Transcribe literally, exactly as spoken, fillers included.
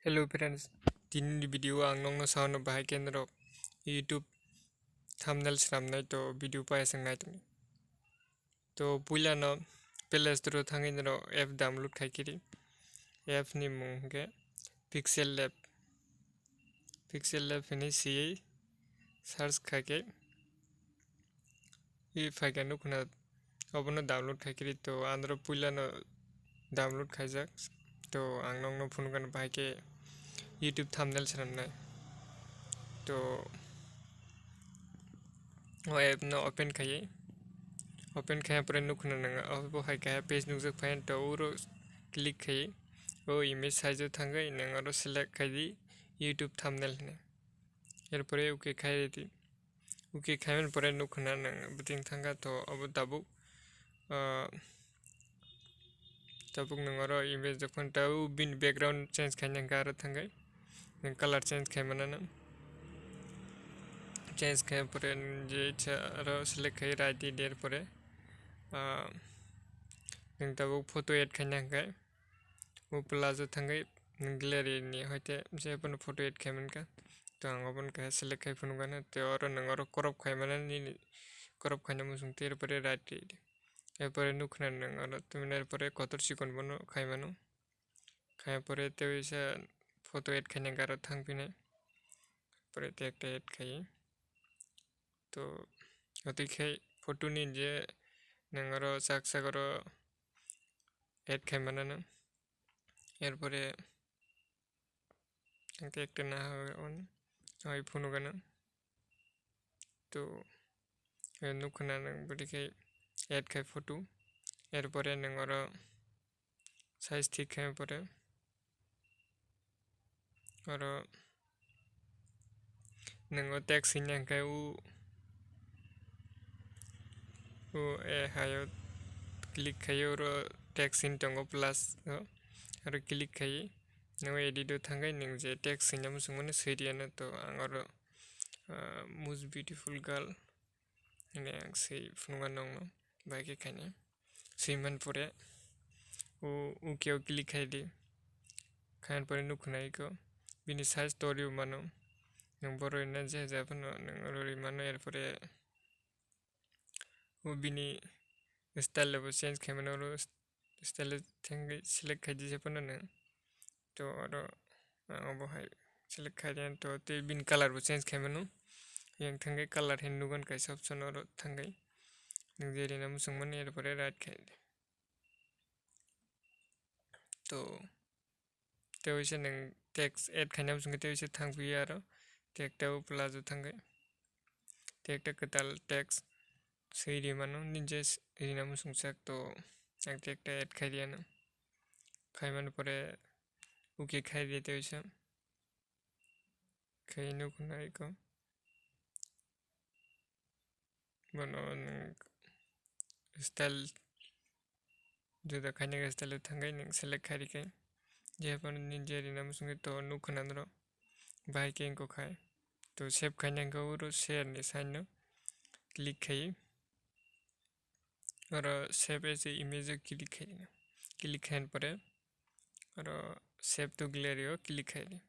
Hello friends, tini ni video o ang nokno sao no bahai khe norok YouTube thumbnail swnamnai, to video paisang nai tongdi. To puila no Play Store o thangwi norok app download khai khe di. App ni mung hwnkhe Pixel Lab. Pixel Lab hinwi swiwi search khai khe i phaikha nukhuna obono download khai khe di. To andro puila no download khaijak. To ang nokno phunukgano bahai khe YouTube thumbnail swnamnai. To o app no open khaiwi, open khaiya pore nukhuna nang obo hai kaha page nukjak phai to uro click khaiwi o image size o thangwi nang oro select khai di YouTube thumbnail hinwi. Erpore okay khai di. Okay khaimani pore nukhuna nang bwtwing thangkha to obo tabuk, ah, tabuk nang oro image jokhon tao bini background change khaina hwnkhe aro thangwi nang color change khaimana nang. Change khai pore je ichha aro select khai right di der pore, ah, nang tabuk photo add khaina hwnkhe o plus o thangwi nang gallery ni hoite je phano photo add khai mankha. To ang obono kaisa select khai phunukgano. Tei oro nang oro crop khai mano, nini crop khaina muchung tei erpore right click di. Erpore nukhuna nang oro twmani erpore kotor chikon bono khai mano. Khai pore tei waisa photo add khaina hwnkhe aro thang phinai. Pore tei ekta add khai. To, otwi khai photo ni je nang oro sak sak oro add khai mano nang. Erpore ang tei ekta naha on, hai phunukgano. To, eh, nukhuna nang bwtwi khai add khai photo. Erpore nang oro size thik khai pore. Oro nang o text hinwi hwnkhe u, u, eh, hayo click khai oro text hinwi tongo plus o. Oro click khai nang o edit o thangwi nang je text hinwi muchung mano swi riyano to ang oro, ah, most beautiful girl. Hwnwi ang swi phunukgano nokno, bahai khe khainai. Swi man pore, o, okay o click khai di. Khaina pore nukhuna iko, bini size to rw mano. Nwng bo rwna je ja phano nwng rwrwi mano, erpore o bini style bo change khai mano, oro style thangwi select khai di je phano nwng. To oro ang obo hai select khai di, to tei bini color bo change khai mano. Yang thangwi color hinwi nugo kaisa option oro thangwi. Nwng je rina muchung mani, erpore right khai di. To tei waisa nwng text add khaina muchung khe tei waisa thang phiya aro tei ekta o plus o thangwi. Tei ekta kwtal text swi ri mano, nini je rina muchung sak to ang tei ekta add khai riyano. Khaimani pore okay khai di tei waisa. Khai nukhuna iko. Bono nwng style juda khaina style o thangwi nwng select khai rikhe. Je phano nini je rina muchung khe to nukhuna norok. Bahai khe wngkha khai. To save khaina hwnkhe oro share ni sign no click khai. Oro save as a image o click khai di. Click khaina pore oro save to gallery o click khai di.